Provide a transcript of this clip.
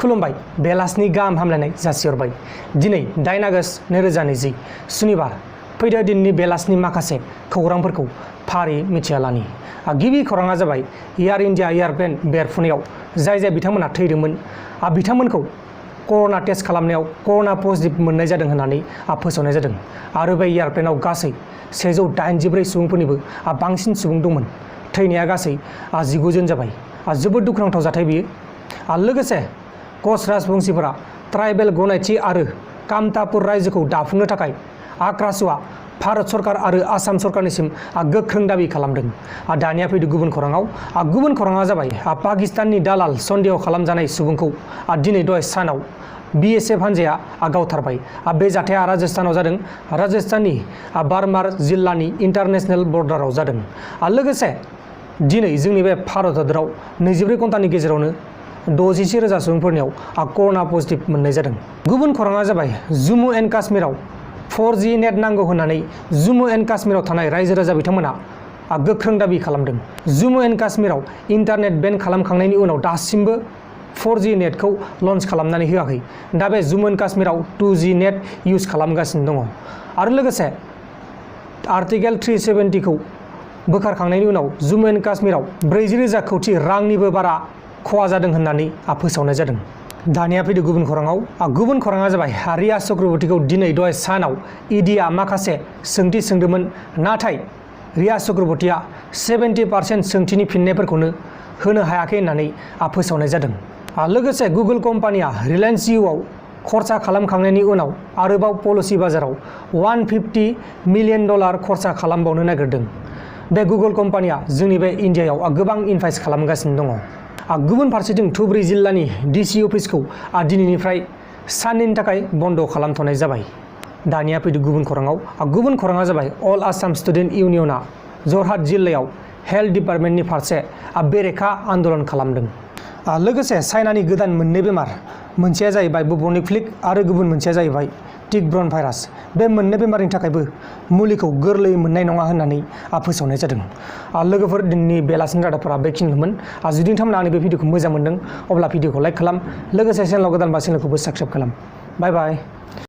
खुलुमबाय बेलासिनि गाहाम हामलायनाय जासिहरबाय। दिनै 8 आगस्ट 2020 सुनिबार फैदो दिननि बेलासिनि माखासे खौरांफोरखौ फारि मिथिना लानि। गिबि खौराङा जाबाय एयार इन्डिया एयारप्लेन बेरफुनायाव जाय बिथांमोना थैदोंमोन बिथांमोनखौ कर'ना टेस्ट खालामनायाव कर'ना पजिटिभ मोननाय जादों होननानै फोसावनाय जादों आरो बे एयारप्लेनाव गासै 184 सुबुंफोरनिबो बांसिन सुबुं दंमोन। थैनाया गासै 19 जन जाबाय। जोबोद दुखुनांथाव जाथाय बियो। लोगोसे कच राजबंशीफोरा ट्राइबेल गनायथि आरो कामतापुर रायजोखौ दाफुंनो थाखाय आक्रासुआ भारत सरकार आरो आसाम सरकारनिसिम गोख्रों दाबि खालामदों। दानिया फैदो गुबुन खौराङाव। गुबुन खौराङा जाबाय पाकिस्ताननि दालाल सन्देह खालामजानाय सुबुंखौ दिनै दहाय सानाव BSF हानजाया गावथारबाय। बे जाथाया राजस्थानाव जादों। राजस्थाननि बारमार जिल्लानि इन्टारनेशनेल बर्डाराव जादों। लोगोसे दिनै जोंनि बे भारत हादराव 24 घन्टानि गेजेरावनो 61,000 सुबुंफोरनियाव कर'ना पजिटिभ मोननाय जादों। गुबुन खौराङा जाबाय जम्मु एन्ड काश्मीराव 4G नेट नांगौ होननानै जम्मु एन्ड काश्मीराव थानाय रायजो राजा बिथांमोना गोख्रों दाबि खालामदों। जम्मु एन्ड काश्मीराव इन्टारनेट बेन खालामखांनायनि उनाव दासिमबो 4G नेटखौ लन्च खालामनानै होआखै। दा बे जम्मु एन्ड काश्मीराव 2G नेट इउज खालामगासिनो दङ। आरो लोगोसे आर्टिकेल 370 खौ बोखारखांनायनि उनाव जम्मु एन्ड काश्मीराव 40,000 कोटी रांनिबो बारा खहा जादों होननानै फोसावनाय जादों। दानिया फैदो गुबुन खौराङाव। गुबुन खौराङा जाबाय रिया चक्रवर्तीखौ दिनै दहाय सानाव EDआ माखासे सोंथि सोंदोंमोन, नाथाय रिया चक्रवर्तीया 70% सोंथिनि फिननायफोरखौनो होनो हायाखै होननानै फोसावनाय जादों। लोगोसे गुगोल कम्पानिया रिलायन्स जिअ'आव खरसा खालामखांनायनि उनाव आरोबाव पलिसि बाजाराव $150 मिलियन खरसा खालामबावनो नागिरदों। बे गुगोल कम्पानिया जोंनि बे इन्डियायाव गोबां इनभेस्ट खालामगासिनो दङ। गुबुन फारसेथिं धुबरी जिल्लानि DC अफिसखौ दिनैनिफ्राय साननैनि थाखाय बन्द' खालामथ'नाय जाबाय। दानिया फैदो गुबुन खौराङाव। गुबुन खौराङा जाबाय अल आसाम स्टुडेन्ट इउनियना जरहाट जिल्लायाव हेल्थ डिपार्टमेन्टनि फारसे बेरेखा आन्दोलन खालामदों। लोगोसे चाइनानि गोदान मोननै बेमार, मोनसेया जाहैबाय बुबनिक फ्लिक आरो गुबुन मोनसेया जाहैबाय टिक-ब्रन भाइरास। बे मोननै बेमारनि थाखायबो मुलिखौ गोरलैयै मोननाय नङा होननानै फोसावनाय जादों। लोगोफोर दिनैनि बेलासिनि रादाबफोरा बेखिनिमोन। जुदि नोंथांमोना आंनि बे भिडिअखौ मोजां मोनदों अब्ला भिडिअखौ लाइक खालाम, लोगोसे चेनेलाव गोदानबा चेनेलखौबो साबस्क्राइब खालाम। बाय बाय।